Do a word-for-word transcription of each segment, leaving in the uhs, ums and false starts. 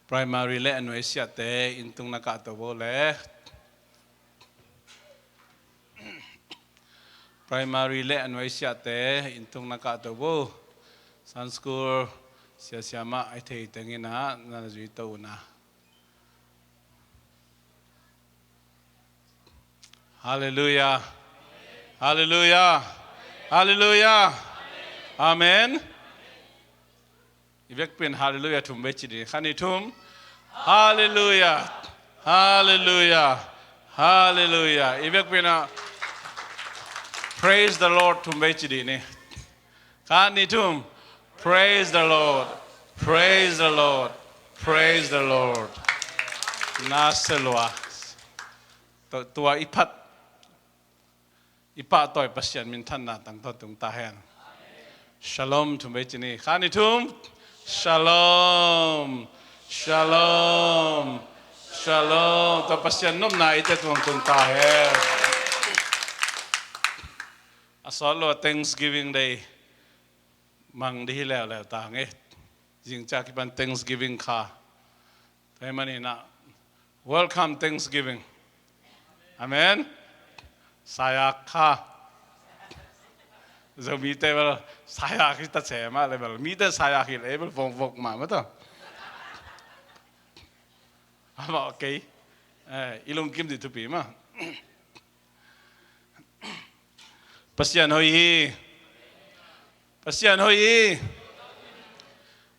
Primary le a nuaisiahte inntung na kahto bo le. Primary le a nuaisiahte inntung na kahto bo. Sunday school siasia mah a i thei tengin ah na zui to uh na. Halleluiah. Halleluiah. Halleluiah. Amen. I vekpi in halleluiah thum vei ci dih ni. Khat, nih, thum. Halleluiah. Halleluiah. Halleluiah. I vekpi in ah praise the Lord thum vei ci dih ni. Khat, nih, thum. Praise the Lord. Praise the Lord. Praise the Lord. Na se lua. Tua, tua i phat i pahtawi Pasian minthanna tang tawh tung ta hen. Shalom thum vei ci ni. Khat, nih, thum. Shalom. Shalom. Shalom. Tua Pasian nopna i te tuang tung ta hen. A sawt lo Thanksgiving Day mang dih hi leuleu ta nge. Zingciang kipan Thanksgiving kha. Tua hi manin ah welcome Thanksgiving. Amen. Sayak kha. Zomite bel sayak hi ta ce mah le bel. Mite sayak hi le bel vokvok mah mah ta. Amah okay. Eh, i lungkim dih thupi mah. Pasian hoih hi. Pasian hoih hi.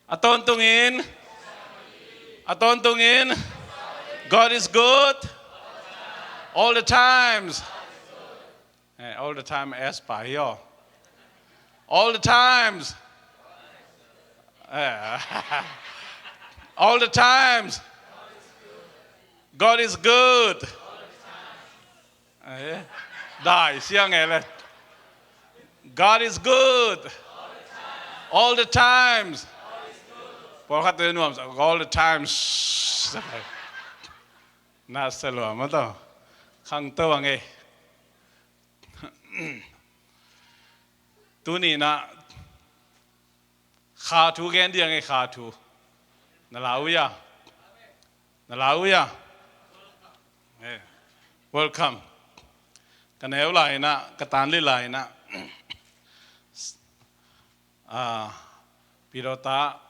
A tawntungin. A tawntungin. God is good. All the times. Eh, all the time as pa hi aw. All the times. Eh. All the times. God is good. Eh, dai siang e le. God is good. All the times. Pawlkhat te nuam sa, all the times. Na se lua mah tawh. Khang to ang e. Tuni na Kha thu gen dih ang e, kha thu. Na lau ia? Na lau ia? Eh, welcome. Ka neu lai na, ka tan li lai na. Ah, pilota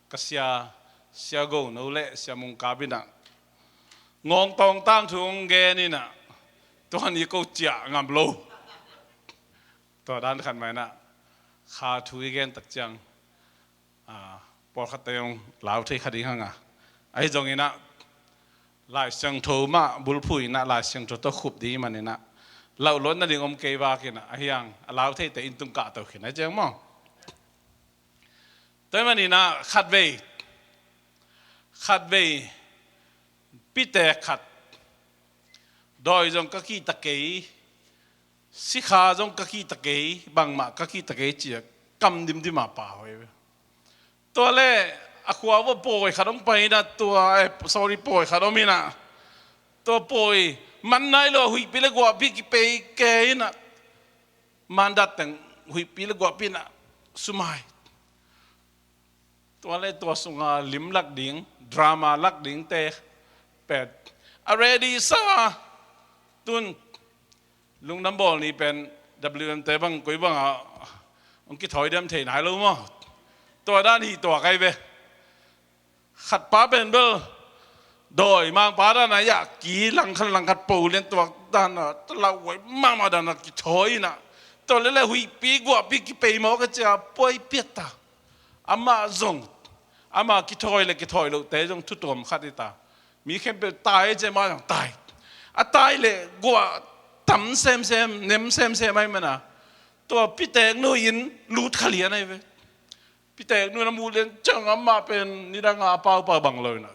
ka sia, sia go no le sia mung ka bina. Ngong tong tang thu gen ina. Tuan i ko cia ngam lo. Tua dan khat mai na, kha thu i gen tak ciang, ah, pawlkhat te zong lau thei kha ding hang a. Ahi zong ina, Lai Siangtho mah bulphuh ina, Lai Siangtho tawh khup ding i man ina, lauh lawt nading om kei vak ina, ahi hang a lau thei te in tung kah to khin a ciang maw. Tua i man ina khat vei, khat vei, pite khat, dawi zong ka kihta kei, sikha zong ka kihta kei, bangmah ka kihta kei cia kam dimdim a pa hoi ve. Tua le a khua vua pawi khat hong pai ina tua, eh, sorry, pawi khat om ina. Tua pawi man nai lo a huihpi le guahpi kipei kei ina. Mandat teng huihpi le guahpi ina sumai. Tua le tua sunga lim lak ding, drama lak ding te pet a ready sa. Tun lungdam bawl ni pen W M te bang koi bang a hong kithawi diam thei nai lo maw. Tua dan hi tua kai ve. Khat pa pen bel dawi mangpa dan a ia ki langkhat langkhat po lian tuak dan a, lau huai mahmah dan a kithawi ina. Tua le le huihpi guahpi kipei maw ka cia puai piat ta. Amah zong, amah kithawi le kithawi lote zong thutuam khat hi ta. Mi khempeuh tai cia, amah zong tai. A tai le guah tam semsem, nem semsem ahi mana. Tua pitek nu in lut kha lian ahi ve. Pitek nu na mu lian ciang amah pen nidang a a paupau bang lo ina.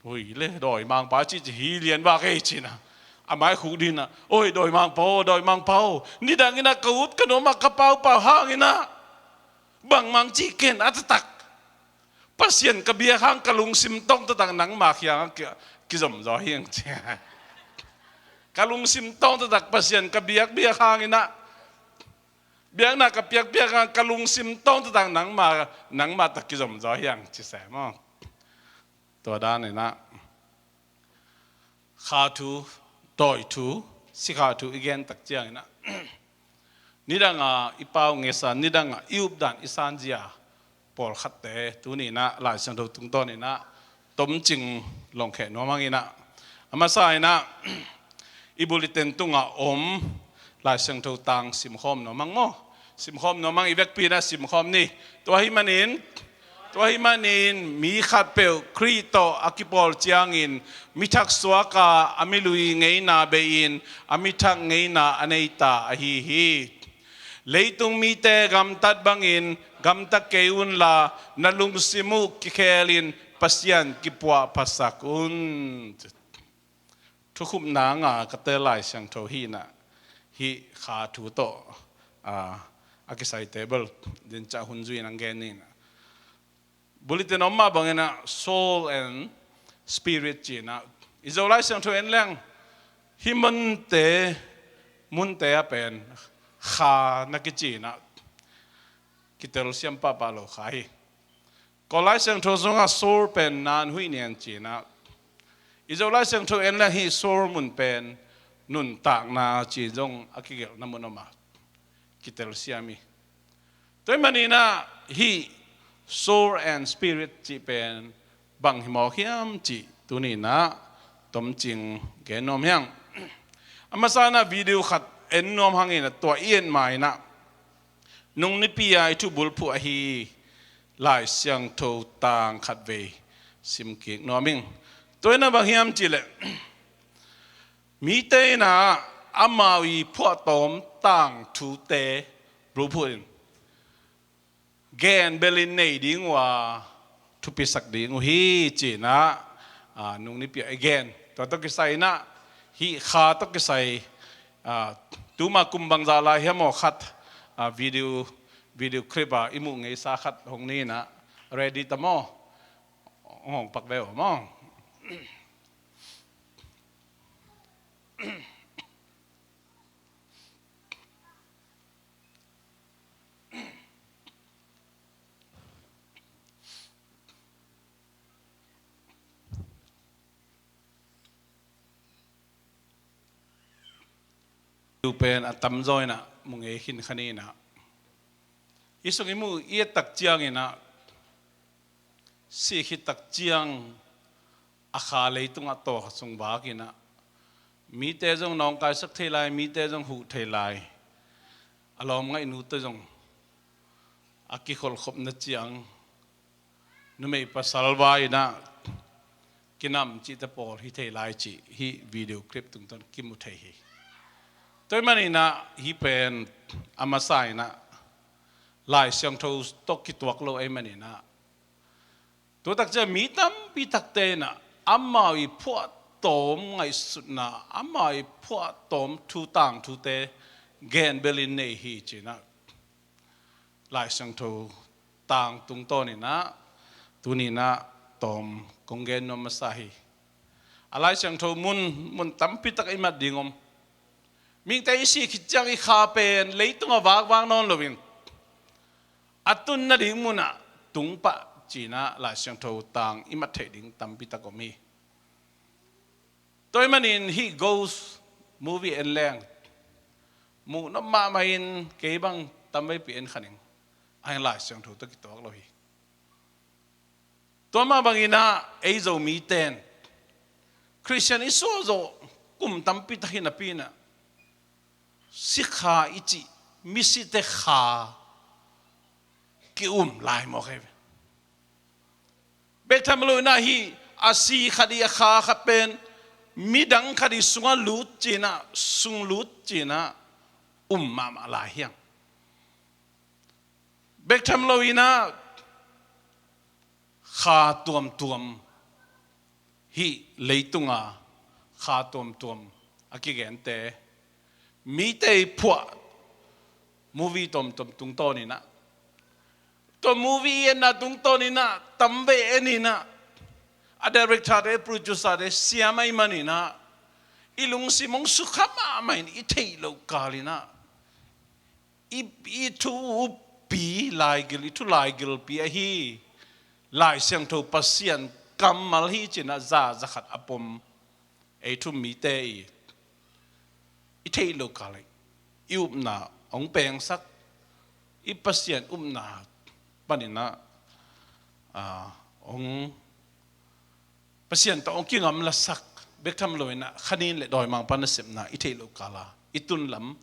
Ui le, dawi mangpa ci ci hi lian vak ei cina. A mai khuk dina, oi, dawi mangpa aw, dawi mangpa aw. Nidang ina ka ut ka nuam a ka paupau hang ina. Bangmang ci ken a taktak. Pasian ka biak hang ka lungsim tong taktak nangma kiang a ki, kizom zaw hiang ci. Ka lungsim tong taktak Pasian ka biak biak hang ina. Biakna ka piakpiak a ka lungsim tawng tutak nangma, nangma tak kizom zaw hiang ci se maw. Tua dan inah kha thu, dawi thu, sikha thu i gen tak ciang inah nidang a i pau ngesa, nidang a i updan i sanzia pawlkhatte tuni inah Lai Siangtho tungtawn inah tomcing lawngkheh nuam hang inah, a masa inah i bulletin tungah om Lai Siangtho tang simkhawm nuam hang maw? Simkhawm nuam hang, i vekpi inah simkhawm ni. Tua hi manin, tua hi manin mi khatpeuh Khrih tawh a kipawl ciangin mi thak suak a, a mi lui ngeina bei-in a mi thak ngeina a nei ta ahi hi. Leitung mite gamtat bangin gamta kei unla, na lungsim uh kikhelin Pasian kipuahphasak un. Thukhupna nga ka tel Lai Siangtho hi inah, hih kha thu tawh, a, a kisai table din cah hun zui in ang gen ni inah. Bulletin om mah bang inah soul and spirit ci inah, i Zo Lai Siangtho en leng hih munte, munte a pen kha na kici inah kitel siam pahpah lo kha hi. Kawl Lai Siangtho sungah soul pen na an huih nian ci inah, i Zo Lai Siangtho en leng hih soul mun pen nuntakna ci zong a kigelhna mun om a, kitel siam hi. Tua hi manin ah hih soul and spirit cih pen bang hi mawk hiam cih tuni inah tomcing gen nuam hi ang. A masa inah video khat en nuam hang inah, tua i en ma inah nung nipi a i thubulphuh ahi Lai Siangtho tang khatvei simkik nuam ing. Tua inah bang hiam cih leh, mite inah amau i phuahtawm tangthute bulphuh in gen belin nei ding uh a, thupisak ding uh hi ci inah, a, nung nipi a i gen. Tua tawh kisai inah hih kha tawh kisai, a, tuma kum bangzah lai hiam aw khat, a, video, video clip a i muh ngeisa khat hong ni inah, ready ta maw? Hong hong pak ve aw maw? Pen a tamzaw inah mu ngei khin kha ni inah, i sung i muh i et tak ciang inah, sih khit tak ciang a kha leitungah tawh sung vak inah, mite zong nawngkaisak thei lai, mite zong huh thei lai, a lawmngaihnu tawh zong a kikholhkhopna ciang numei pasal vai inah kinam cihte pawl hi thei lai cih hih video clip tungtawn kimu thei hi. Tua hi manin ah hih pen a masa inah Lai Siangtho tawh kituak lo ahih manin ah, tua tak ciang mi tampi takte inah amau i phuahtawm ngaihsutna, amau i phuahtawm thu tangthute gen belin nei hi ci inah Lai Siangtho tang tungtawn inah tuni inah tawm kong gen nuam masa hi. A Lai Siangtho mun, mun tampi tak i mat ding om. Mihingte i sih khit ciang i kha pen leitungah vakvak nawn loin a tun nading munah tung pah ci inah Lai Siangtho tang i mat theih ding tampi tak om hi. Tua ahih manin hih Ghost movie en leng muh nop mahmah in, kei bang tamveipi en kha ning, a hi Lai Siangtho tawh kituak lo hi. Tua mah bangin ah ei Zomite in Khristian i suah zawh kum tampi tak hi napi inah sikha i cih misite kha ki-um lai mawk hi ve. Bek tham lo inah hih a si khat i a kha khat pen midang khat i sungah lut ci inah, sung lut ci inah um mahmah lai hi ang. Bek tham lo inah kha tuamtuam, hih leitunga kha tuamtuam a kigente, mite i phuah movie tuamtuam tungtawn inah, tua movie i enna tungtawn inah tamvei en inah, a director te, producer te siam ahih man inah i lungsim hong sukha mahmah in i theih loh kal inah i, i thupi laigil, i thu laigilpi ahi Lai Siangtho Pasian kammal hi cinah za, za khat a pom ei thu mite i, i theih loh kal ah i upna hong pengsak, i Pasian upna paninah, ah, hong Pasian tawh hong kingamlasak bek tham loinah khanin le dawimangpa nasepna i theih loh kal ah i tun lam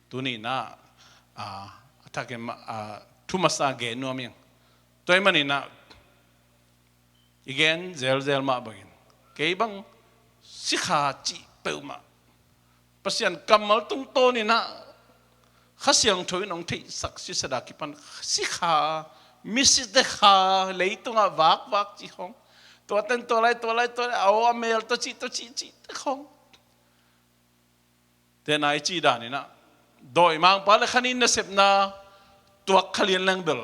tuninah, ah, a thakin mah, ah, thu masa gen nuam ing. Tua ahih maninah i gen zelzel mah bangin kei bang sikha cih peuhmah Pasian kammal tungtawninah Kha Siangtho in hong theihsak sisada kipan sikha, misite kha leitungah vakvak cih khong, tuaten tua lai, tua lai, tua lai, a aw a mel tawh cih, tawh cih, cihte khong. Tena i cih daninah dawimangpa le khanin nasepna tuak kha lian leng bel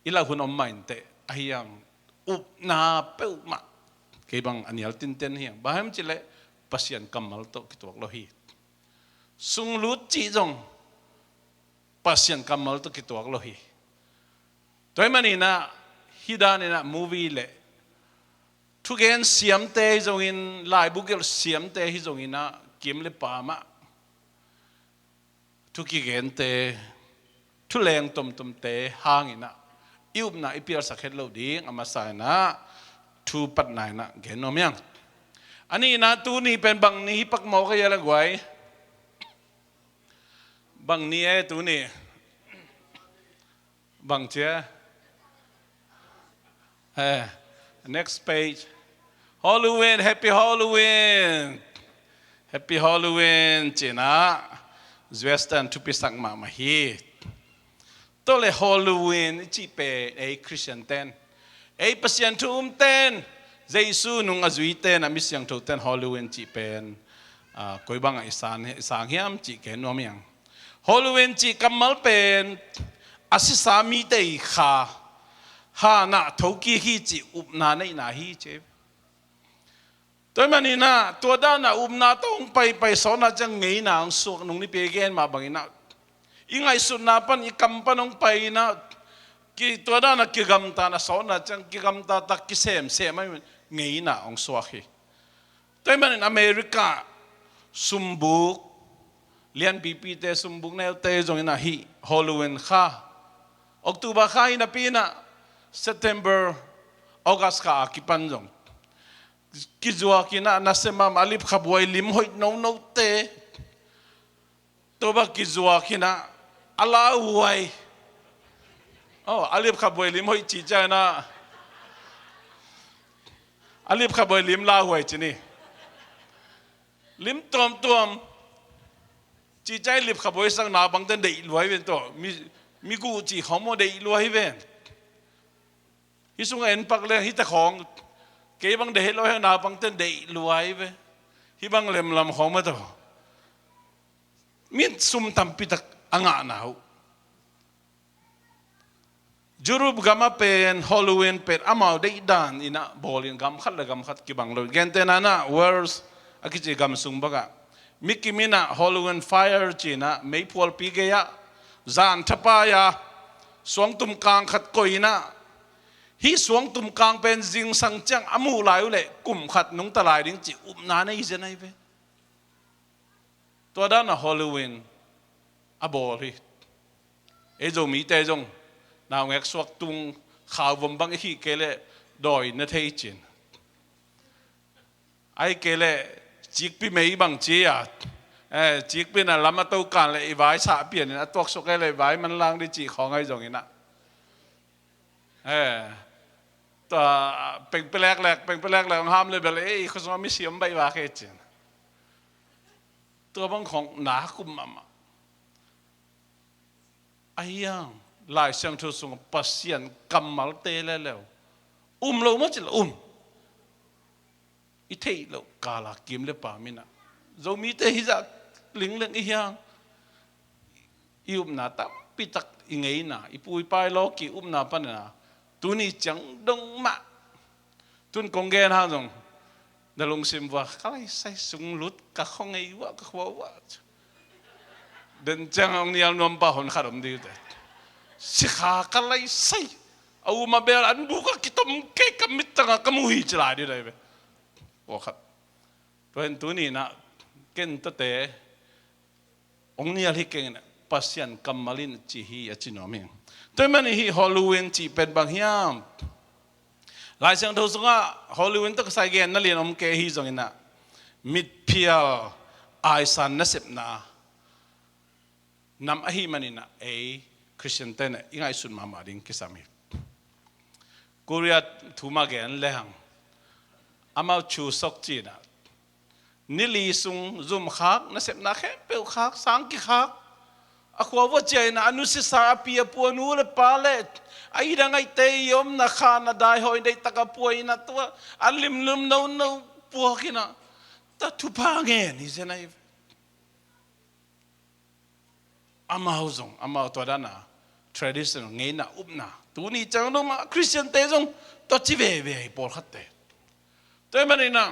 i lah hun om mah inteh, ahi hang upna peuhmah kei bang a nial tinten hi hang. Bang hiam cihleh Pasian kammal tawh kituak lo hi. Sunglut cih zong Pasian kammal tawh kituak lo hi. Tua ahih maninah hih daninah movie le thugen siamte hi zongin, laibu gelh siamte hi zonginah kim le pam ah thu kigente, thu leng tomtomte hanginah i upna i pialsak het loh ding a masa inah thu patna inah gen nuam hi hang. A nihna tuni pen bang ni hi pak mawk a hia le guai? Bang ni e tuni? Bang cia? Eh, next page. Halloween, happy Halloween. Happy Halloween cinah Western thupisak mahmah hi. Tua le Halloween i cih pen ei Khristian ten, ei Pasian thu um ten, Jesu nung a zui ten, a mi siangtho ten Halloween cih pen, ah, koi bangah i sang, i sang hiam cih gen nuam hi hang. Halloween cih kammal pen a sisa mite i kha, hanah thokik hi cih upna neihna hi ci. Tua ahih maninah tua danah upna tawh hong paipai sawtna ciang ngeina hong suak, nung nipi gen mah banginah i ngaihsutna pan, i kam pan hong pai inah ki, tua danah kigamtana sawtna ciang kigamtatak kisemsem ahi ngeina hong suak hi. Tua ahih manin America sumbuk lianpipite, sumbuk neute zongin ahi Halloween kha, October kha hi napi inah September, August kha a kipan zong kizuak inah nasem mahmah a lipkhabuai lim hoih nonote, tua bang kizuak inah a lauhuai. Oh, a lipkhabuai lim hoih cih ciang inah a lipkhabuai lim lauhuai ci ni. Lim tuamtuam cih ciang lipkhabuai sang naupangte deih lua hi ven tawh. Mi, mi guh cih khawng maw deih lua hi ven. Hih sungah en pak leng hihte khawng kei bang deih het lo hi, naupangte deih lua hi ve. Hih bang lemlam khawng maw tawh. Mi sum tampitak a ngahna uh. Europe gamah pen Halloween pen amau deihdan inah bawlin gam khat le gam khat kibang lo. Gentehna inah Wales a kici gam sung bakah mi kim inah Halloween fire ci inah meiphualpi gei-ah zan thapai-a suangtum kang khat koih inah, hih suangtum kang pen zingsang ciang a muh lai uh leh kum khat nungta lai ding cih upna nei zen ahi ve. Tua danah Halloween a bawl hi. Ei Zomite zong naungek suak tung khauvom bang i khih kei leh dawi na thei cin. Ahih kei leh cikpi mei bang ci a, eh, cikpi na lam a tokan leh i vai sah pianin a tuaksuk kei leh i vai manlang dih cih khawng ahi zonginah. Eh, tua pengpeleklek, pengpeleklek hong ham le bel ei khosung a misiam baih vak e cin. Tua bang khong na kum mahmah. Ahi hang Lai Siangtho sungah Pasian kammalte leuleu um lo maw cih leh um. I theih loh kala kim le pam inah Zomite hizah lingleng i hi hang. I upna tampitak i ngeina, i pu i pa i lawki upna panina tuni ciang dong mah. Tun kong gen hang zong na lungsim vua ka laisai sunglut ka khuangei uah ka khua uah. Den ciang hong nial nuam pa hon khat om ding uh teh. Sikha ka lai sai. A um a bel an buk a kitom kei ka mittang a ka mu hi ci lai ding uh teh. Pawlkhat. Tua hi in tuni in ah ken tuate hong nial hi keng in ah Pasian kammal in ci hi a ci nuam hi. Tua hi man hih Halloween cih pen bang hiam? Lai Siangtho sungah Halloween tawh kisai genna lian om kei ahi zongin ah mitphial aisan nasepna nam ahih manin ah ei Khristian te in ah i ngaihsut mahmah ding kisam hi. Korea thu mah gen lehang amau Chuseok ci-in ah ni li sung zum khak, nasepna khempeuh khak, sang kikhak. A khua vuah ciah in ah a nusisa, a pi a pu, a nu le pa le a it a ngaihte i omna khan a daihawh in deihtak a pua in ah tua a limlim nono puak in ah tua thupha ngen hi zen ahi ve. Amau zong amau tua dan a traditional ngeina upna, tuni ciang dong mah Khristian te zong tua ci veve hi pawlkhat te. Tua hi manin ah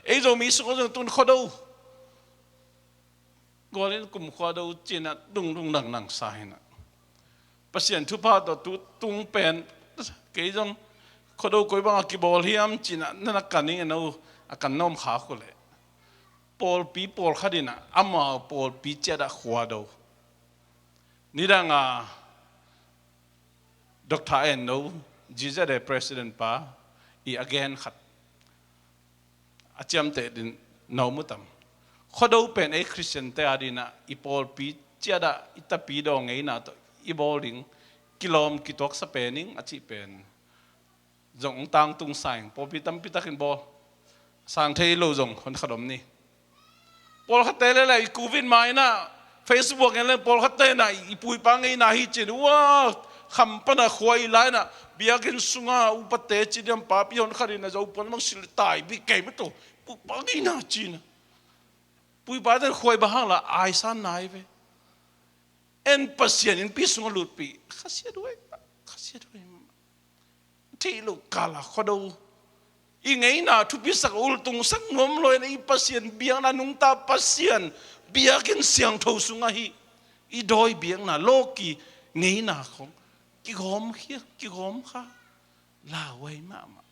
ei Zomi sungah zong tun Khuado gual in kumkhua do ci-in ah dungdung nangnang sa hi in ah Pasian thupha tawh tu tung pen kei zong Khuado koi bang a kibawl hiam ci-in ah na na kan ing a no a kan na om khak uh leh pawlpi pawlkhat in ah amau pawlpi ciat ah Khuado. Nidang a Doctor En No, G Z A president pa i a gen khat a ciamteh ding na om uh tam? Khuado pen ei Khristian te ading ah i pawlpi ciat ah i tapidaw ngeina tawh i bawl ding kilawm kituaksa pen ing a cih pen zong hong tangtung sa ing. Pawlpi tampi takin bawl sang thei lo zong hon khat om ni. Pawlkhatte le lai i covid ma in ah Facebook en le pawlkhatte in ah i pu i pa ngeina hi ci-in ua kham pan a khua i la in ah biakinn sunga upate ci diam papi hon khat in a Zopuan mang sil tai bik kei mah to pu pa ngeina ci-in ah pu i pa ten khua i bang hang la aisan nai ve. En Pasian innpi sungah lutpih khasia duai, khasia duai. Theih loh kal a Khuado i ngeina thupisak ultungsak nuam lo in i Pasian biakna nungta Pasian biakinn siangtho sungah hi i dawi biakna lawki ngeina khong kigawm khia kigawm kha lauhuai mahmah.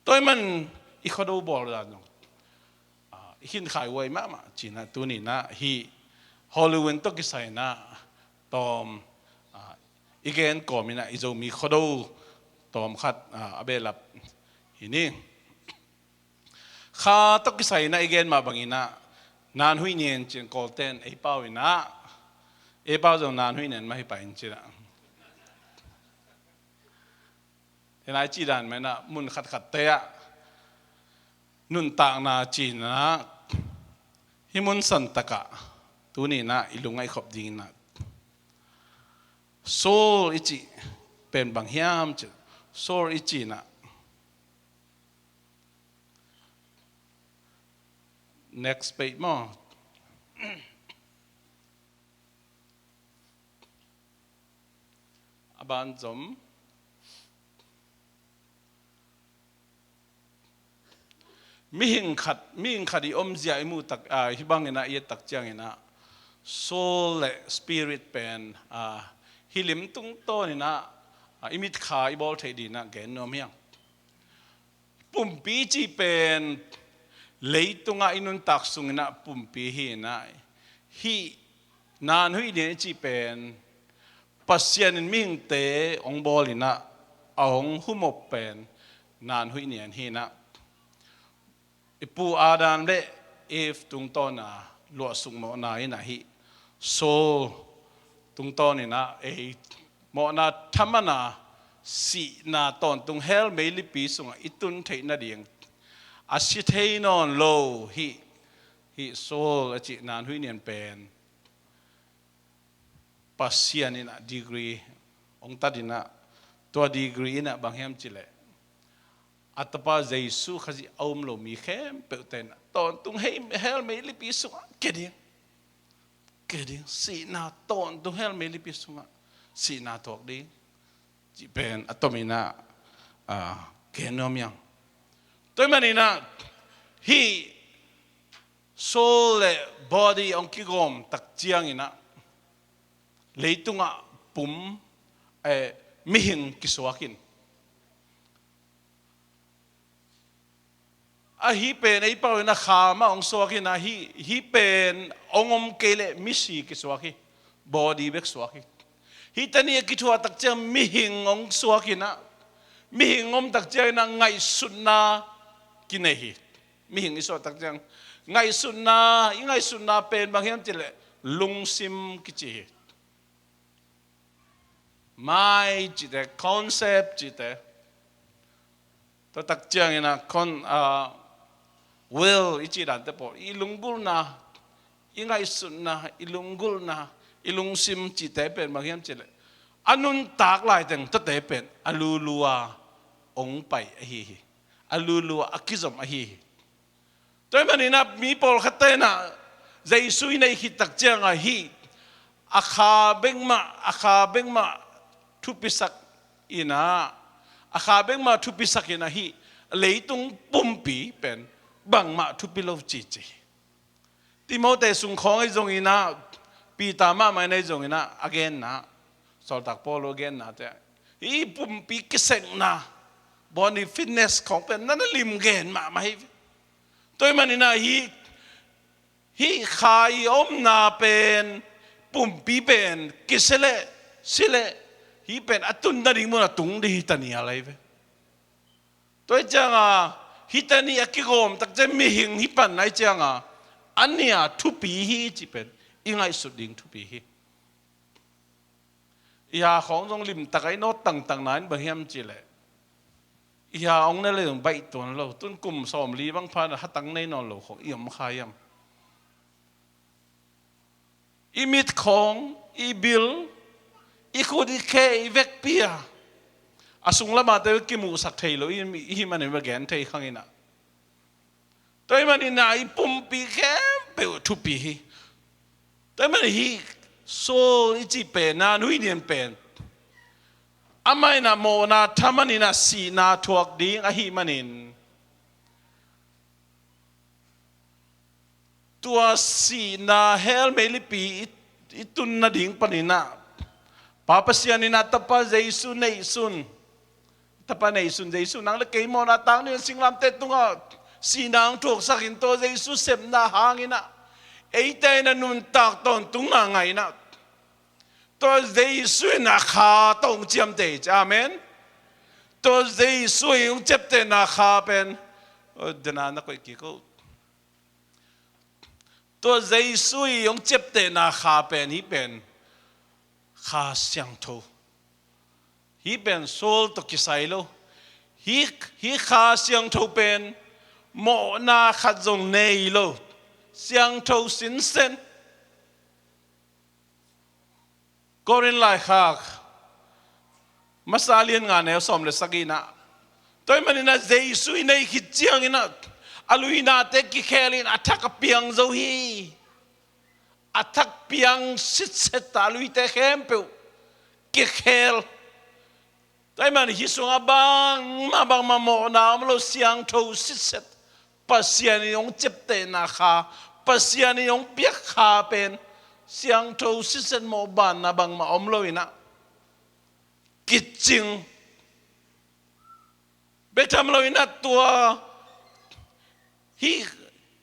Tua hi man i Khuado bawl dan zong i khinkhai huai mahmah ci-in ah tuni in ah hih Halloween tawh kisai in ah tawm i gen kawm in ah i Zomi Khuado tawm khat a behlap hi ni. Kha tawh kisai in ah i gen mah bangin ah Nanhuih Nian ci-in Kawlten ei pau in ah ei pau zong Nanhuih Nian mah hi pah in ci-in ah Hi nai cih dan mah in ah mun khatkhatte ah nuntakna ci-in ah hih mun santak ah tuni in ah i lungngaih khop ding in ah soul i cih pen bang hiam cih soul i cih in ah next page maw? A ban zom mihing khat mihing khat i omzia i muh tak a hih bangin ah i et tak ciangin ah soul le spirit pen a hih lim tungtawn in ah i mitkha i bawl theih ding in ah gen nuam hiang. Pumpi cih pen leitungah i nuntak sungin ah pumpi hi in ah hih Nanhuih Nian i cih pen Pasian in mihingte hong bawl in ah a hong humop pen Nanhuih Nian hi in ah i pu Adam le Eve tungtawn a luahsuk mawhna in ah hih soul tungtawn in ah ei mawhna thaman a sihna tawntung hell meilipi sungah i tun theih nading a si thei nawn lo hih hih soul a cih Nanhuih Nian pen Pasian in ah degree hong tat in ah tua degree in ah bang hiam cih leh a tapa Jesu Khazih a um lo mi khempeuhte in ah tawntung hell meilipi sungah kia ding kia ding sihna tawntung hell meilipi sungah sihna tuak ding cih pen a tom in ah gen nuam hiang. Tua hi man in ah hih soul le body hong kigawm tak ciangin ah Leitungah pum, eh, mihing kisuak in. Ahi pen ei pau in a kha mah hong suak in a, hih, hih pen hong om kei leh misi kisuak hi. Body bek suak hi. Hih tani a kithuah tak ciang mihing hong suak in a, mihing om tak ciang in a ngaihsutna kinei hi. Mihing i suah tak ciang ngaihsutna, i ngaihsutna pen bang hiam cih leh lungsim kici hi. Mind cihte, concept cihte. Tua tak ciangin a con, ah, will i cih dante pawh, i lunggulhna, i ngaihsutna, i lunggulhna, i lungsim cihte pen bang hiam cih leh a nuntak laiteng tuate pen a lulu a hong pai ahi hi. A lulu a kizom ahi hi. Tua ahih manin a mi pawlkhatte in a Jesu i neih khit tak ciang a hih a kha bek mah, a kha bek mah thupisak in a, a kha bek mah thupisak in a hih leitung pumpi pen bangmah thupi lo cici. Timote sung khawng ahi zongin a, Peter mahmah in ahi zongin a, a genna, Sawltak Paul a genna te, hih pumpi kisekna, body fitness khawng pen na na lim gen mahmah hi. Tua ahih manin a hih, hih kha i omna pen, pumpi pen kisia leh, sia leh, hih pen a tun nading mun a tung ding hi ta nial ahi ve. Tua ahih ciang a hih tani a kigawm tak ciang mihing hi pan ahih ciang a, a nia thupi hi cih pen i ngaihsut ding thupi hi. I ha khawng zong limtak a i nawt tangtang na in bang hiam cih leh, i ha hong ne leh zong baih tuan lo. Tun kum sawmli bang pha in a hatang nei nawn lo khawng i om kha hiam? I mit khawng, i bil, i khut i khe, i vekpi a, a sunglam a te kimuhsak thei lo i, i hih manin va gen thei khang in a. Tua ahih manin a i pumpi khempeuh thupi hi. Tua ahih manin hih Saul i cih pen a, nuihnian pen, amah in a mawhna thaman in a sihna thuak ding ahih manin, tua sihna hell meilipi i, i tun nading panin a, Pa Pasian in a Tapa Jesu neihsun, Tapa neihsun Jesu, nang le kei mawhna tang ding a singlamteh tungah sihna hong thuaksak in, tua Jesu sepna hangin a, eite in a nuntak tawntung ngaingai in a, tua Jesu in a kha tawh hong ciamteh hi ci. Amen. Tua Jesu i hong ciaptehna kha pen, o, dena na koih kik o. Tua Jesu i hong ciaptehna kha pen, hih pen Kha Siangtho. Hih pen Saul tawh kisai lo. Hih, hih Kha Siangtho pen mawhna khat zong nei lo. Siangtho sinsen. Korin laikhak masa lian nga neu sawm le sagihna. Tua ahih manin a Jesu i neih khit ciangin a, a luinate kikhel in a thak a piang zo hi. A thak piang sitset a, a luite khempeuh kikhel. Tua ahih manin hih sungah bangmah, bangmah mawhna om lo, siangtho sitset. Pasian in hong ciaptehna kha, Pasian in hong piak kha pen siangtho sitset, mawhbanna bangmah om lo in a, kicing. Bek tham lo in a, tua hih,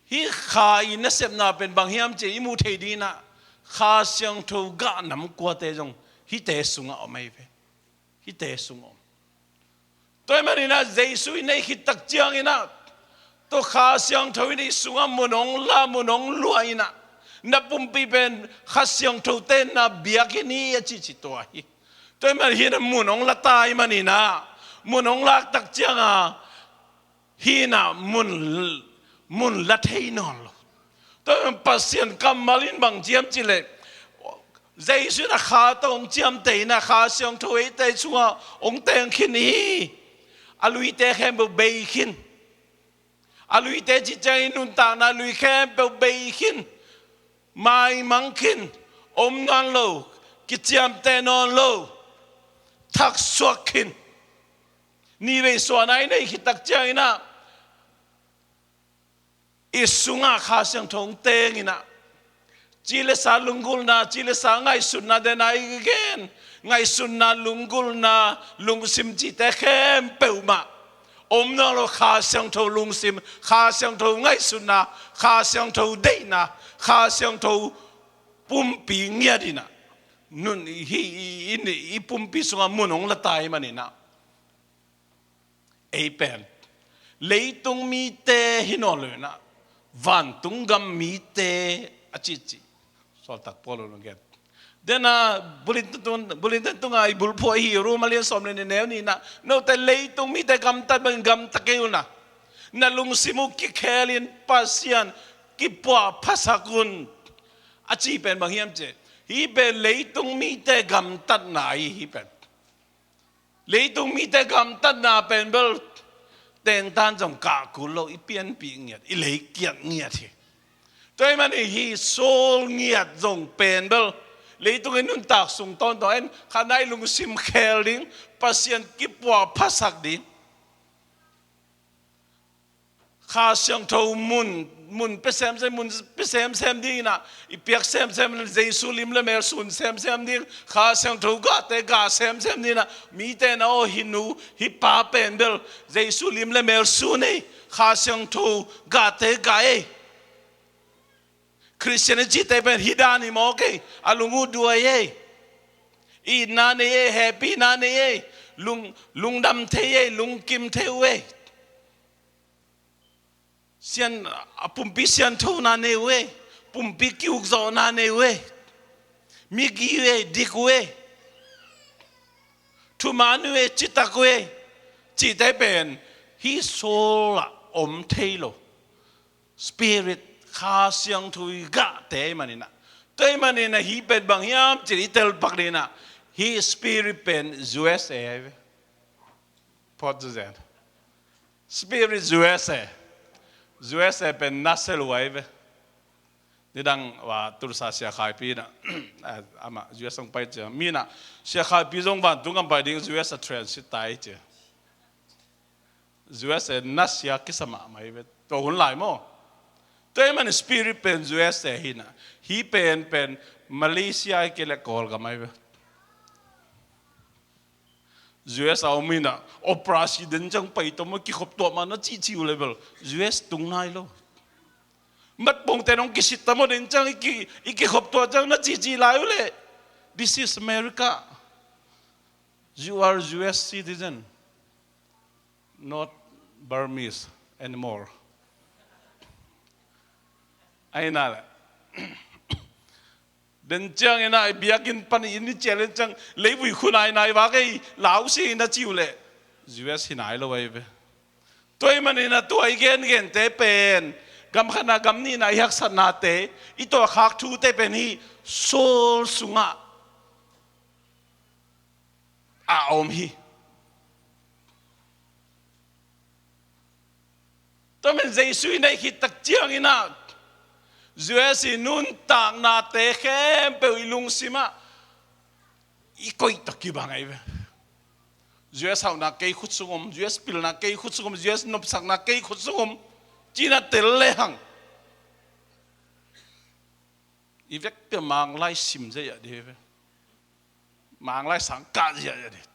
hih kha i nasepna pen bang hiam cih i muh theih ding in a, Kha Siangtho gah nam kuate zong hihte sungah om ahi ve. Hihte sung om. Tua ahih manin a Jesu i neih khit tak ciangin a, tua Kha Siangtho in i sungah mun hong la, mun hong luah in a, na pumpi pen Kha Siangtho tenna biakinn hi a cihcih tua hi. Tua ahih manin hih na mun hong la ta ahih manin a, mun hong lak tak ciang a, hih na mun, mun la thei nawn lo. Tua ahih manin Pasian kammal in bang ci hiam cih leh, Jesu in a kha tawh hong ciamteh in a, Kha Siangtho eite sungah hong teng khin hi. A luite khempeuh bei khin. A luite cih ciangin nuntakna lui khempeuh bei khin. Maimang khin. Om nawn lo. Kiciamteh nawn lo. Thaksuak khin. Nivei suahna i neih khit tak ciangin a, i sungah Kha Siangtho hong teng in a, Ci le sa lunggulhna, ci le sa ngaihsutna, dena i gen ngaihsutna, lunggulhna, lungsim cihte khempeuh mah om nawn lo. Kha Siangtho lungsim, Kha Siangtho ngaihsutna, Kha Siangtho deihna, Kha Siangtho pumpi ngiat in ah, nun i, i, i, i pumpi sungah mun hong la ta ahih manin ah, ei pen leitung mite hi nawn lo in ah, vantung gam mite a cihcih Sawltak Paul in hong gen. Dena bulletin tung, bulletin tungah i bulphuh ahi, Rom a lian sawm le nih, neu nih in ah, note leitung mite gamtat bangin gamta kei un ah, na lungsim uh kikhelin Pasian kipuahphasak un, a cih pen bang hiam cih leh, hih pen leitung mite gamtatna hi, hih pen leitung mite gamtatna pen bel tentan zong kah kul lo, i pianpih ngiat, i leikiat ngiat hi. Tua ahih manin hih sual ngiat zong pen bel leitung i nuntak sung tawntung en, khatna i lungsim khel ding, Pasian kipuahphasak ding, Kha Siangtho mun, mun pia semsem, mun pia semsem ding in ah, i piak semsem, Jesu lim le mel sun semsem ding, Kha Siangtho gahte gah semsem ding in ah, mite na aw, hih nu hih pa pen bel Jesu lim le mel sun ei, Kha Siangtho gahte gah ei. Khristian i cihte pen hih dan hi mawk ei, a lung uh duai ei, itna nei ei, hehpihna nei ei, lung, lungdam thei ei, lungkim thei uh ei. Sian, a pumpi sianthona nei uh ei, pumpi ki-ukzawhna nei uh ei, migi uh ei, dik uh ei, thuman uh ei, citak uh ei, cihte pen hih sual ah om thei lo. Spirit, Kha Siangtho i gahte ahih manin ah. Tua ahih manin ah hih pen bang hiam cih leh i telpak ding in ah, hih Spirit pen U S A ahi ve. Port Zen. Spirit U S A. U S A pen na sel uh ahi ve. Nidang ua Tulsa Sia Khaipi in ah, amah U S hong pai ciang, mi in ah, Sia Khaipi zong vantung gam pai ding U S a transit ta hi ci. U S A na sia kisa mahmah hi ve, tua hun lai maw. Tua ahih manin Spirit pen U S A hi in ah, hih pen pen Malaysia ahih kei leh Kawlgam ahi ve. U S a om in ah, opera si den ciang pai tawm a kikhop tuah mah na cihcih uh leh bel U S tung nai lo. Matpongte nong kisit tam aw, den ciang i ki, i kikhop tuah ciang na cihcih lai uh leh, this is America. You are U S citizen, not Burmese anymore. Ahi na leh, den ciang in ah i biakinn pan i inn i cial den ciang, leivui khua nai nai vak ei, lau si na ci uh leh, U S hi nai lo ahi ve. Tua ahih manin ah tua i gengente pen, gam khatna gam nihna i haksatnate, i tuahkhak thute pen hih sual sungah a om hi. Tua ahih manin Jesu i neih khit tak ciangin ah, U S i nuntaknate khempeuh i lungsim ah i koih tawh kibang ahi ve. U S hauhna kei khut sung om, U S pilna kei khut sung om, U S nopsakna kei khut sung om, ci-in ah tel lehang, i vekpi-a Manglai sim ziahziah ding hi ve. Manglai sang kah ziahziah ding.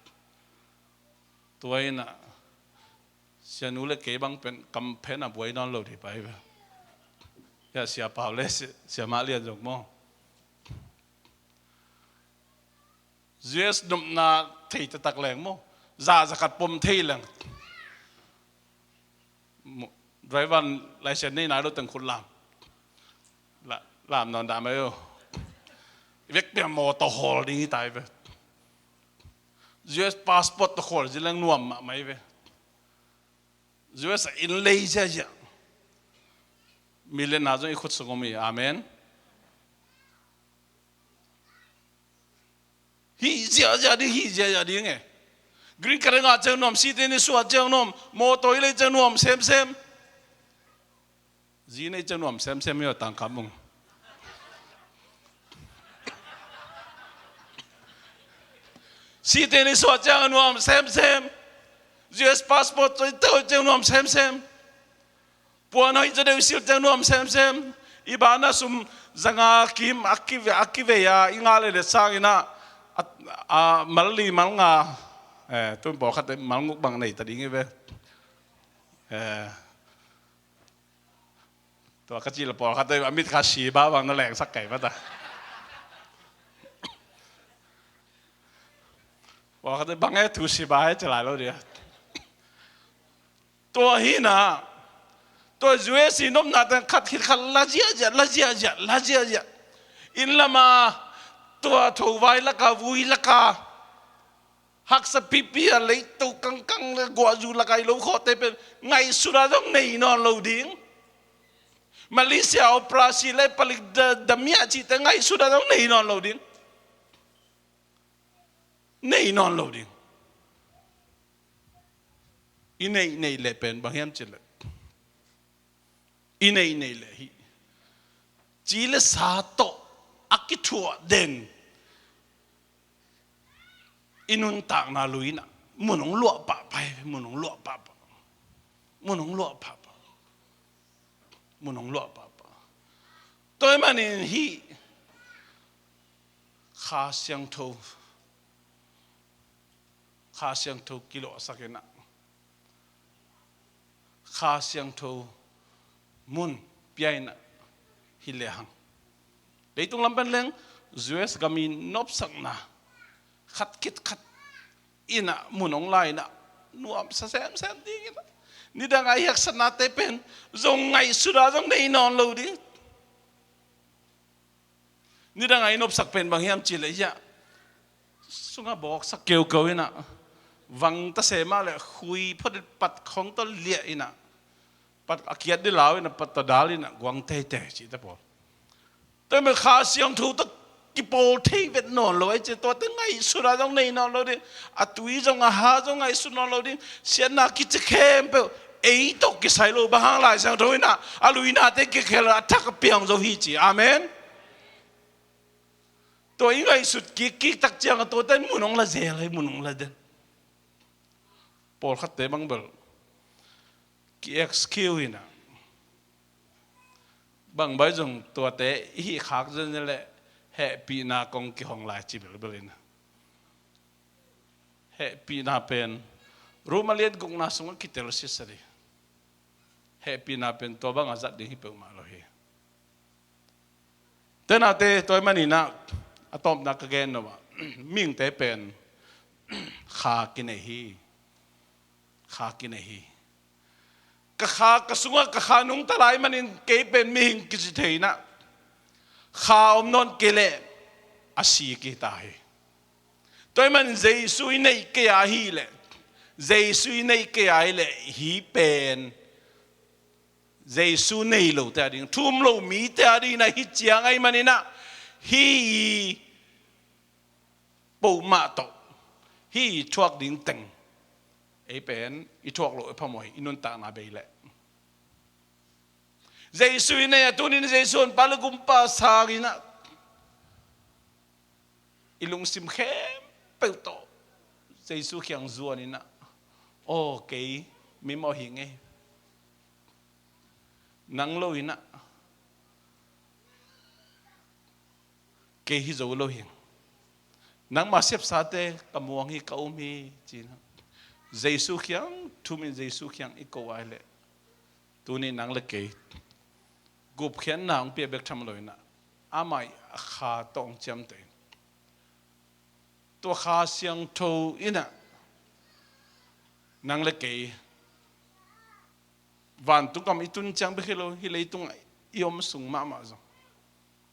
Tua in ah, Sianu le kei bang pen kamphen a buai nawn lo ding pai ve. Hia, Sia Pau le Sia, Sia Mah Lian zong maw, U S nopna thei taktak leng maw, za, za khat pom thei leng, mo-, driver license nei nai lo teng khut lam. La-, lam nawn dah mai uh. Vekpi-a mawtaw hawl ding hi ta hi ve. U S passport tawh khawl zin leng nuam mahmah hi ve. U S a inn lei ziahziah. Millionaire zong i khut sung om hi. Amen. Hih ziahziah ding, hih ziahziah ding e. Green card i ngah ciang nuam, citizen i suah ciang nuam, mawtaw i lei ciang nuam semsem. Zi nei ciang nuam semsem hi aw, tangkam ung. Citizen i suah ciang nuam semsem. U S passport i tawh ciang nuam semsem. Puan hoih zaw deuh i silh ciang nuam semsem. I banah sum Zanga kim a kive, a kivei a i nga le le sangin ah, a, a, mal li mal nga, eh, tun pawlkhat malnguk bang nei ta ding hi ve. Eh, tua ka cih le pawlkhat a mit kha si ba bang na lengsak kei mata. Pawlkhat bang e thu si ba he ci lai lo dia. Tua hi na, tua U S i nopna teng khat khit khat la ziahziah, la ziahziah, la ziahziah. Inn lama tua thovai laka, vui laka, haksa pipi a leito kangkang le guahzu laka i lo khawhte pen ngaihsut a zong nei nawn lo ding. Malaysia operasi le palik da, damiah cihte ngaihsut a zong nei nawn lo ding. Nei nawn lo ding. I neih neih leh pen bang hiam cih leh, i neih neih leh hih ci le sa tawh a kithuah den i nuntakna lui in ah mun hong luah pahpah hi, mun hong luah pahpah, mun hong luah pahpah, mun hong luah pahpah. Tua ahih manin hih Kha Siangtho, Kha Siangtho kilawhsak in ah, Kha Siangtho mun pia in ah hi lehang, leitung lam pen leng U S gam i nopsakna khat khit khat in ah mun hong la in ah nuamsa semsem ding in ah, nidang a i haksatnate pen zong ngaihsut a zong nei nawn lo ding. Nidang a i nopsak pen bang hiam cih leh, hiah sungah bawksak keukeu in ah, vang ta se mah leh khui phot in pat khong tawh liah in ah, pat a kiat di lau in ah, pat tawh dal in ah, guang teitei cihte pawl. Tua ahih manin Kha Siangtho tawh kipawl thei vet nawn lo ahih ciang, tuate ngaihsut a zong nei nawn lo ding, a tui zong a ha zong ngaihsut nawn lo ding, siatna kici khempeuh ei tawh kisai lo, bang hang Lai Siangtho in ah a luinate kikhel a thak a piang zo hi ci. Amen. Tua i ngaihsut kikkik tak ciang a tuate in mun hong la zel hi, mun hong la den. Pawlkhatte bang bel ki-excuse in ah, bang bai zong tuate i hih khak zen leh hehpihna kong kihong lai ci bilbil in ah. Hehpihna pen Rom a lian gukna sungah kitel sisan hi. Hehpihna pen tua bang a zat ding hi peuhmah lo hi. Tenate, tua ahih manin ah a tawpna ka gen nuam ah, mihingte pen kha kinei hi. Kha kinei hi. Ka kha, ka sungah ka kha nungta lai manin kei pen mihing kici thei in ah, kha om nawn kei leh a si kihta hi. Tua ahih manin Jesu i neih kei a hih leh, Jesu i neih kei a hih leh hih pen Jesu nei lote a ding, thu um lo mite a ding in ah hi ciang ahih manin ah, hih i peuhmah tawh, hih i thuak ding teng ei pen i thuak loh i phamawh hi, i nuntakna bei leh. Jesu i nei a, tuni in Jesu honpa le gumpa sang in ah, i lungsim khempeuh tawh Jesu kiang zuan in ah, aw kei mimawh hi ing ei, nang lo in ah kei hi zo lo hi ing, nangma sepsate ka muang hi, ka um hi ci in ah, Jesu kiang, thu um in Jesu kiang i ko a hih leh, tuni nang le kei gupkhiatna hong pia bek tham lo in ah, amah i a kha tawh hong ciamteh in, tua Kha Siangtho in ah nang le kei vantung gam i tun ciang bek hi lo, hih leitungah i om sung mahmah zong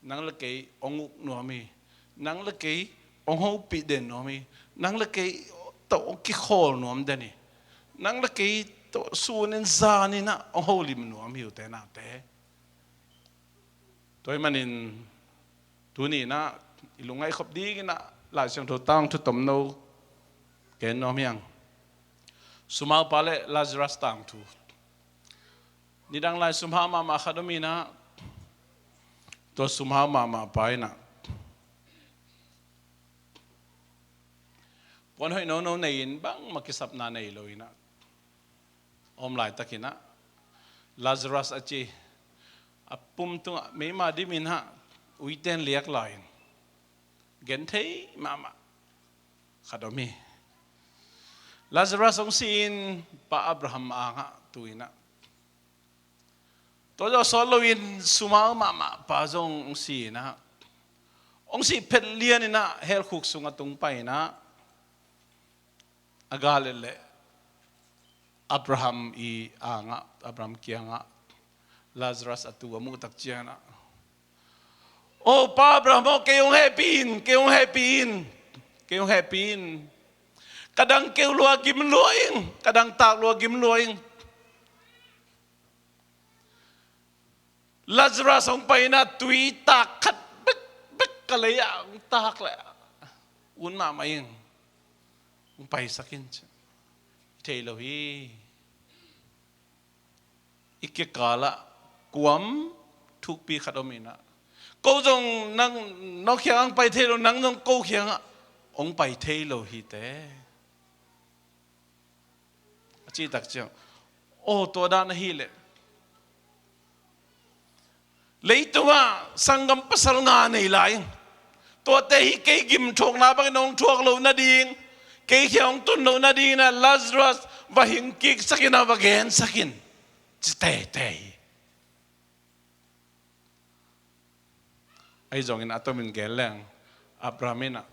nang le kei hong uk nuam hi. Nang le kei hong hopih den nuam hi. Nang le kei tawh hong kikhawl nuam den hi. Nang le kei tawh sun in zan in ah hong holim nuam hi uh, tenate. Tua ahih manin tuni in ah i lungngaih khop ding in ah Lai Siangtho tangthu tomno gen nuam hi ing. Sumhaupa le Lazarus tangthu. Nidang lai sumhau mahmah khat om in ah, tua sumhau mahmah pa in ah puan hoih nono nei in, bangmah kisapna nei lo in ah, a om laitak in ah Lazarus a ci, a pum tungah meima dim in ah, uiten liak lai-in gen thei mahmah khat om hi. Lazarus hong si-in Pa Abraham angah tu-in ah, tua zawh sawt loin sumau mahmah pa zong hong si-in ah, hong sih phet lianin ah helkhuk sung a tung pai-in ah, a gal et leh Abraham i angah, Abraham kiangah Lazarus a tu a muh tak ciangin ah, "O Pa Abraham aw, kei hong hehpih in, kei hong hehpih in, kei hong hehpih in. Ka dang keu lua gim lua ing, ka dang tak lua gim lua ing." Lazarus hong pai-in ah tui tak khat bek, bek ka lei ah hong tak leh un mahmah ing. Hong paisak in ci. Thei lo hi. I kikal ah kuam thukpi khat om in ah, ko zong nang, no kiangah hong pai thei lo, nang zong ko kiangah hong pai thei lo hi teh, a cih tak ciang, aw, tua dan ahih leh leitungah sanggam pasal nga nei lai ing. Tuate hi kei gim thuakna bangin hong thuak loh nading, kei kiang hong tun loh nadingin ah Lazarus va hing kiksak in ah, va gensak in, ci teitei hi. Ahi zongin a tomin gen leng, Abraham in ah,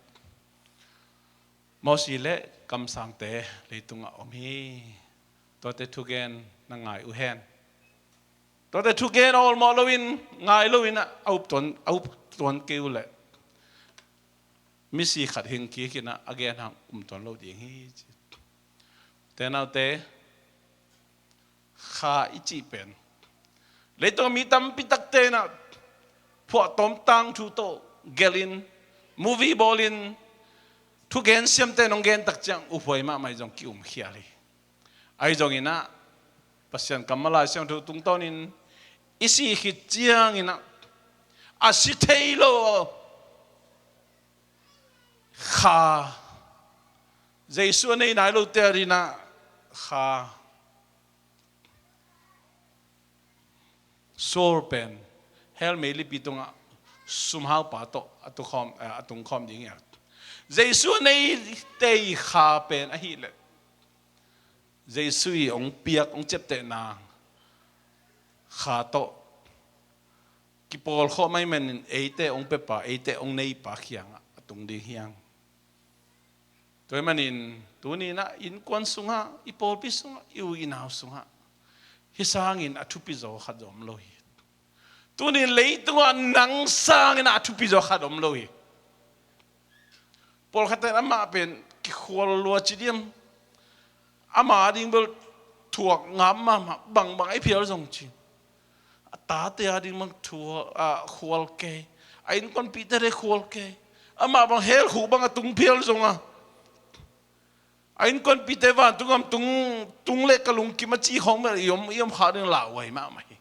Mosi le kamsangte leitungah om hi. Tuate thugen na ngai uh hen. Tuate thugen a awlmawh loin, ngai loin ah, a up tuan, a up tuan kei uh leh misi khat hing kik in ah, a gen hang um tuan lo ding hi ci. Te naute, kha i cih pen, leitung mi tampi takte in ah phuahtawm tangthu tawh gelhin, movie bawlin, thugen siamte in hong gen tak ciang uphuai mahmah in zong ki-umkhial hi. Ahi zongin ah Pasian kammal, Lai Siangtho tungtawnin i sih khit ciangin ah a si thei lo kha, Jesu a nei nai lote adingin ah kha, soul pen hell meilipi tungah sumhaupa tawh a tukhawm, eh, a tungkhawm ding hi. Jesu a neite i kha pen ahih leh Jesu i hong piak, hong ciaptehna kha tawh kipawlkhawm ahih manin eite hong piapa, eite hong neipa kiangah a tung ding hi hang. Tua ahih manin tuni-in ah innkuan sungah, i pawlpi sungah, i u i nau sungah hih sangin a thupizaw khat zong om lo hi. Tuni-in leitungah nang sangin ah a thupizaw khat om lo hi. Pawlkhatte in amah pen kikhual lua ci diam, amah ading bel thuak ngam mahmah, bangbang a phial zong ci. A tate ading bang thuak, a, khual kei. A innkuanpihte le khual kei. Amah bang helkhuk bang a tung phial zong a, a innkuanpihte vantung gam tung, tung leh ka lungkim a ci khawng bel i om, i om kha ding lauhuai mahmah hi.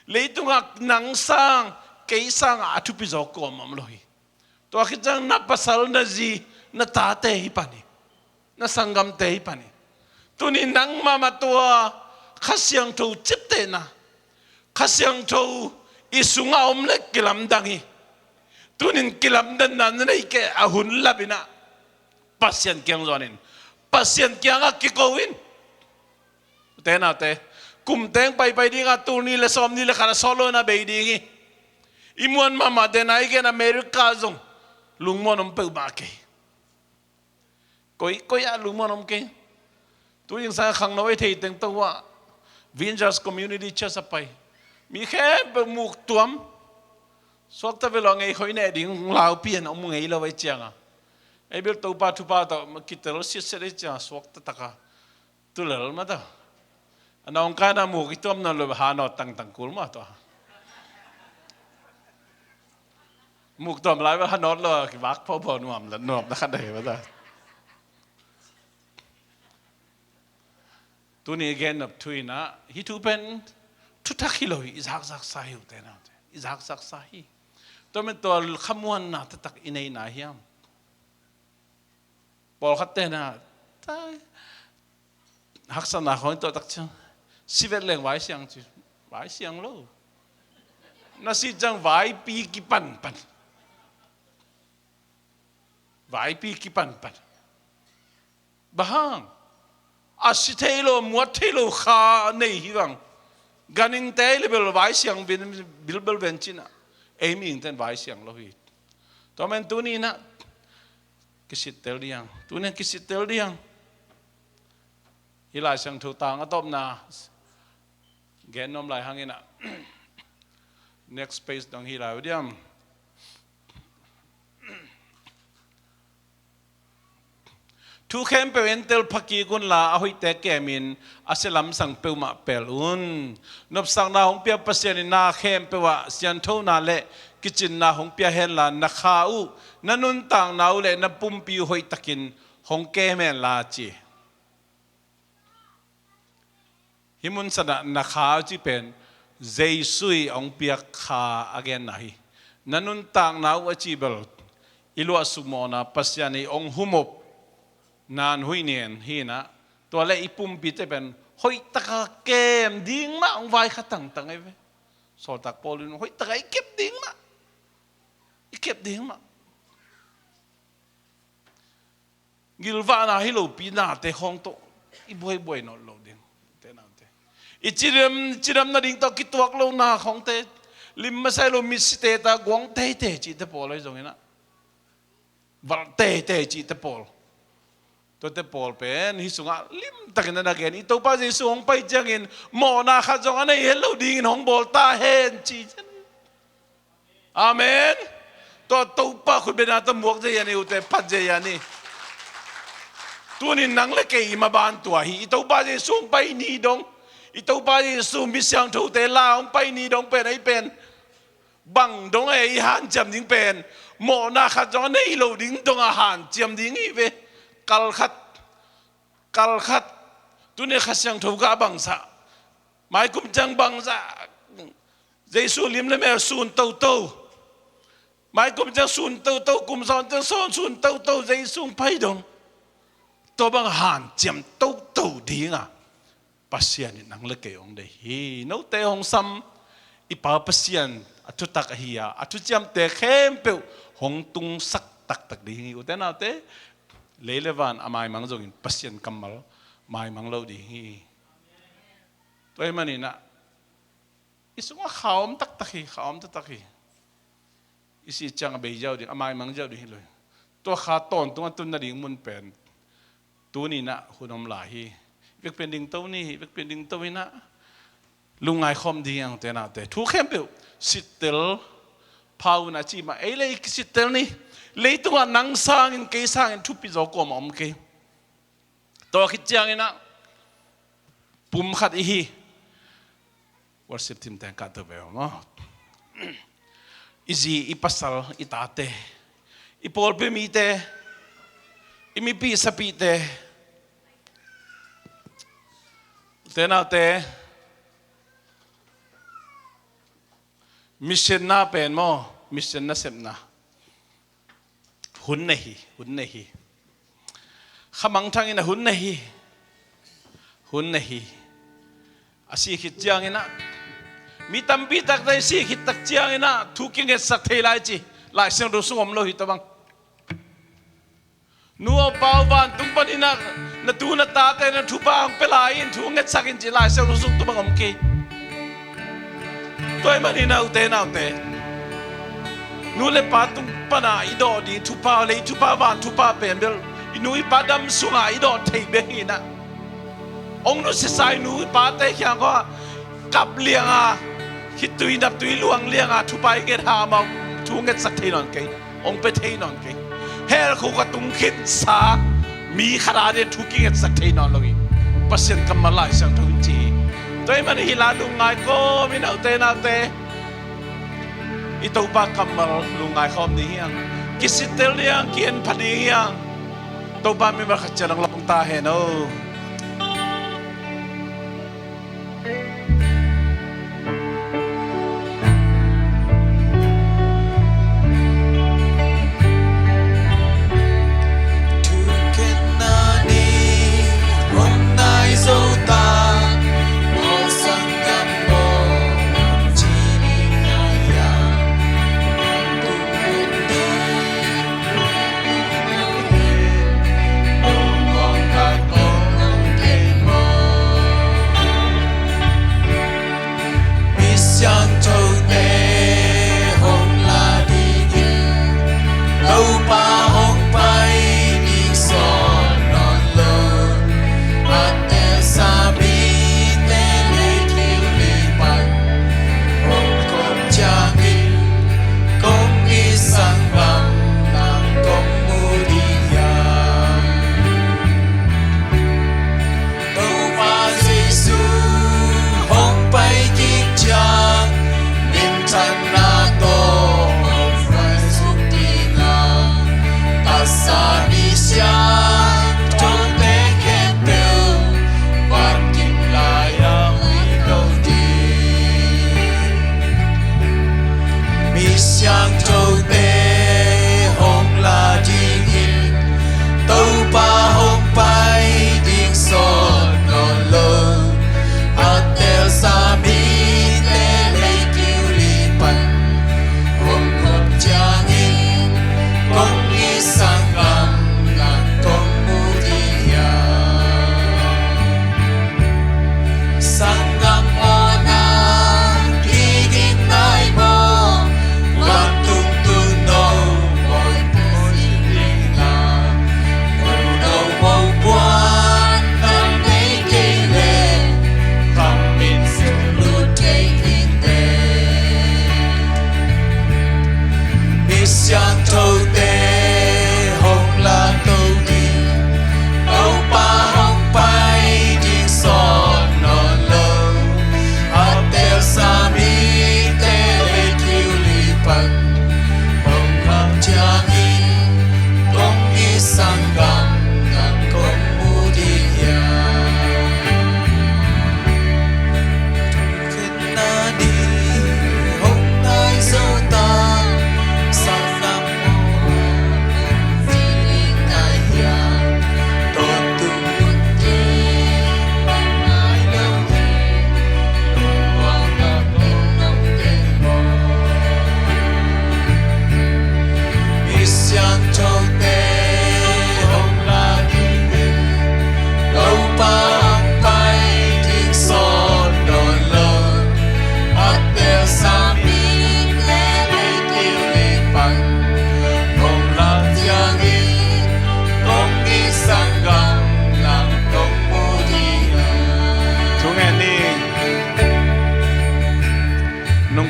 Leitungah nang sang, kei sangah a thupizaw kuamah om lo hi. Tua khit ciang na pasal, na zi, na tate hi pan hi. Na sanggamte hi pan hi. Tuni nang mahmah tua Kha Siangtho ciaptehna, Kha Siangtho i sungah om leh kilamdang hi. Tunin kilamdanna na neih kei a hun lapin ah Pasian kiang zuan in, Pasian kiangah kiko in. Ute naute, kum teng paipai dingah tul nih le sawm nih le khat a sawt lo-in a bei ding hi. I muan mahmah dena i gen America zong lungmuan om peuhmah kei. Koi, koi ah lungmuan om kei. Tu zingsang khangno ei thei teng tawh ah Vineyards Community Church a pai mi khempeuh muktuam, suakta ve lo, ngei khoi neh ding laupi an om ngei lo ei cianga. Ei bel Topa thupha tawh kitel siatset ei cianga suakta taka tulel mata. A nawngkaina muk i tuam nawn lo, hanawt tangtang kul mah tua. Muk tuam lai bel hanawt lo, kivak phawphaw nuam la, nuam na khat ahi mata. Tuni i gen nop thu in ah hih thu pen thuthak hi lo hi, i zakzaksa hi ute naute, i zakzaksa hi. Tua men tua khamuanna taktak i neihna hiam? Pawlkhatte na, tai, haksatna khawng i tuah tak ciang, sivet leng vai siang ci, vai siang lo. Na si ciang vaipi kipanpan. Vaipi kipanpan. Bang hang? A si thei lo, muat thei lo kha nei hi bang. Ganhingte le bel vaisiang bilbel ven cih na. Ei mihingte'n vaisiang lo hi. Tua man tuni in ah kisittel ding. Tuni in kisittel ding. Hih Lai Siangtho tang a tawpna gen nuam lai hang in ah. Next page dong hi lai uh diam. Thu khempeuh entel phakik unla a hoihte kemin a sia lamsang peuhmah pel un. Nopsakna hong pia Pasian in na khempeuh ah sianthona le kicinna hong pia henla na kha uh, na nuntakna uh le na pumpi uh hoihtakin hong kem henla ci. Hih mun sanah na kha uh cih pen Jesu i hong piak kha a genna hi. Na nuntakna uh a cih bel i luahsuk mawhna Pasian i hong humop nan huih nen hi in ah. Tua le i pumpite pen hoihtaka kem ding mah hong vaikha tangtang ei ve. Sawltak Paul in hoihtaka i kep ding mah. I kep ding mah. Gilvahna hi lopi nate khawng tawh i buaibuai nawn lo ding. Te nate i cidam, cidam nading tawh kituak lo na khawngte, lim masa hi lo misite ta guang teitei cihte pawl ahi zongin ah, valh teitei cihte pawl. Tuate pawl pen hih sungah limtakin a na gen, i Topa Jesu hong pai ciangin mawhna khat zong a nei het lo dingin hong bawl ta hen ci. Amen. Tua Topa khutbetna tawh muak zia ni ute, phat zia ni. Tunin nang le kei i maban tua hi. I Topa Jesu hong pai ni dong, i Topa Jesu mi siangthote la hong pai ni dong pen ei pen bang dong e i hanciam ding pen, mawhna khat zong a nei lo ding dong a hanciam ding hi ve. Kalkhat, kalkhat. Tuni Kha Siangtho ka bangsa. Maikum ciang bangsa. Jesu lim le mel sun toto. Maikum ciang sun toto, kum sawm ciang sawn sun toto, Jesu hong pai dong. Tua bang hanciam toto dinga Pasian in nang le kei hong deih hi. Note hong sam i Pa Pasian a thutak ahi a, a thuciamte khempeuh hong tungsak taktak ding hi. Ute naute, lei le van a maimang zongin Pasian kammal maimang lo ding hi. Tua ahih manin ah i sungah kha om taktak hi, kha om taktak hi. I sih ciang a bei ziau ding, a maimang ziau ding hi lo hi. Tua kha tawntung a tun nading mun pen tuni in ah hun om lai hi. I vekpi-in dingto ni, i vekpi-in dingto in ah lungngai khawm ding hi hang, ute naute. Thu khempeuh sittel pha un a ci mah, ei le ei kisittel ni. Leitungah nang sangin, kei sangin thupi zaw kuamah om kei. Tua khit ciangin ah pum khat i hi. Worship team teng kahto ve maw. I zi, i pasal, i tate, i pawlpi mite, i mipi sapite, ute naute, mission na pen maw, mission nasepna hun nei hi, hun nei hi. Kha mangthang in a hun nei hi. Hun nei hi. A sih khit ciangin ah, mi tampi takte i sih khit tak ciangin ah thu kingetsak thei lai ci. Lai Siangtho sung om lo hi tua bang. Nu aw pa aw, vantung panin ah na tu na tate na thupha hong pia lai in, thu ngetsak in ci Lai Siangtho sung tua bang om kei. Tua ahih manin ah ute naute, nu le pa tung pana i dawh ding thupha, lei thupha, van thupha pen bel i nu i pa dam sunga i dawh thei bek hi in ah. Hong nusiasa i nu i pate kiang khaw kap lianga, khitui naptui luang lianga thupha i nget hamah thu ngetsak thei nawn kei. Hong pia thei nawn kei. Hell khuk a tung khinsa mi khat a ding thu kingetsak thei nawn lo hi. Pasian kammal Lai Siangtho in ci hi. Tua ahih manin hih la lungngai kawm in, ute naute, i Topa kammal lungngai khawm ding hi hang. Kisittel ding hi hang, ki-en pha ding hi hang. Topa mimal khat ciat hong lawng ta hen aw. Thukhenna ni hong nai zo ta, aw sanggam aw, ci ni ngai.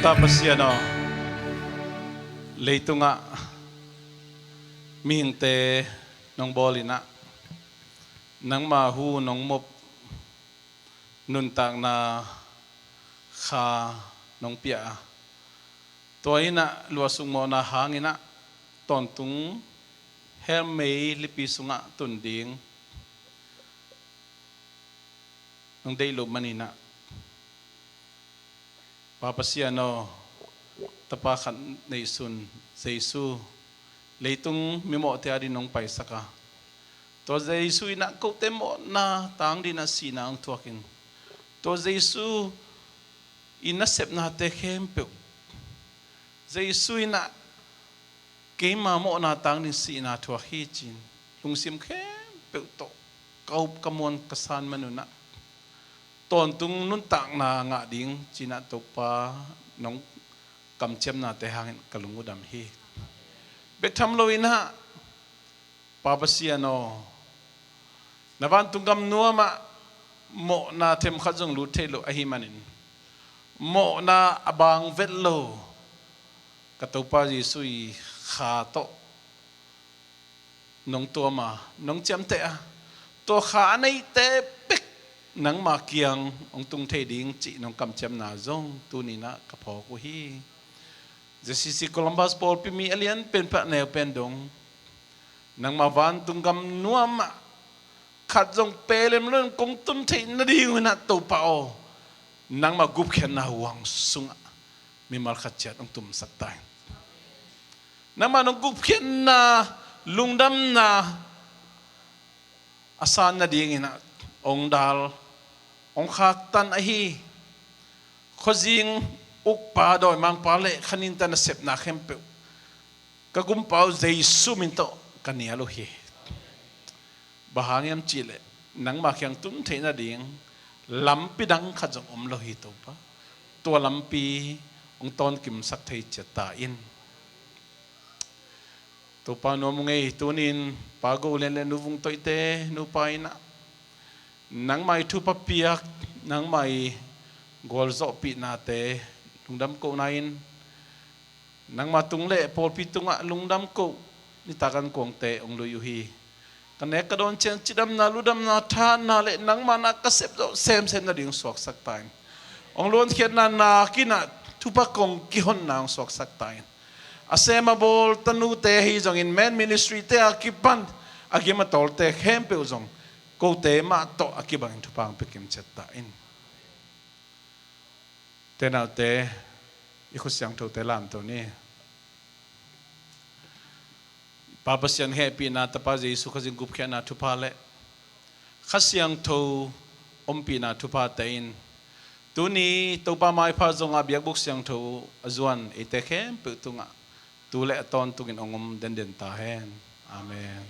Pa Pasian aw, leitungah mihingte nong bawl inah, nangma hu nong mop, nuntakna kha nong pia a, tua inah luahsuk mawhna hang inah tawntung hell mei lipi sungah tun ding nong deih loh man inah, Pa Pasian aw, tapa khat neihsun Jesu, leitung mimawhte adingin nong paisak a, tua Jesu inah kote mawhna tang dingin a sihna hong thuakin, tua Jesu i nasepnate khempeuh, Jesu inah keima mawhna tang dingin sihna thuak hi ci-in lungsim khempeuh tawh ka up ka muan ka san man unah, tawntung nuntakna ngah ding ci-inah Topa nong kamciamnate hangin ka lung uh dam hi. Bek tham lo inah, Pa Pasian aw, na vantung gam nuamah mawhna themkhat zong lut theih loh ahih manin, mawhna a bang vet lo ka Topa Jesu i kha tawh nong tuam a, nong ciamteh a, tua kha a neite bek nangma kiang hong tung thei ding cih nong kamciamna zong tuni inah ka phawk uh hi. J C C Columbus pawlpi mi a lian pen pah neu pen dong, nangma vantung gam nuamah khat zong pelem lo in kong tun theih nading uh inah Topa aw, nangma gupkhiatna huang sungah mimal khat ciat hong tumsak ta in. Nangma nong gupkhiatna, lungdamna a san nading inah hong dal, hong khaktan ahi. Khuazing ukpa, dawimangpa le kha ninta nasepna khempeuh ka Gumpa uh Jesu min tawh ka nial uh hi. Bang hang hiam cihleh nangma kiang tun theih nading lampi dang khat zong om lo hi Topa. Tua lampi hong tawnkimsak thei ciat ta in. Topa nuam uh ngei. Tunin Pa Go Lian le Nu Vung Toihte nupa inah nangma i thupha piak, nangma i gualzawhpihnate lungdam kohna in, nangma tung le pawlpi tungah lungdam koh nitak an kuangte hong lui uh hi. Ka nek ka dawn ciang cidamna, ludamna, thahatna le nangma na ka sep zawh semsem nading suaksak ta in. Hong luankhiatna nak inah thupha kong kihonna hong suaksak ta in. A sem a bawl tanute ahi zongin, men ministry-te a kipan a gim a tawlte khempeuh zong kote mah tawh a kibangin thupha hong pia kimciat ta in. Tenaute, i khut siangthote lamto ni. Pa Pasian hehpihna, Tapa Jesu Khazih gupkhiatna thupha le Kha Siangtho ompihna thuphate in tuni Topa maipha zongah biakbuk siangtho a zuan eite khempeuh tungah tu le a tawntungin hong om denden ta hen. Amen.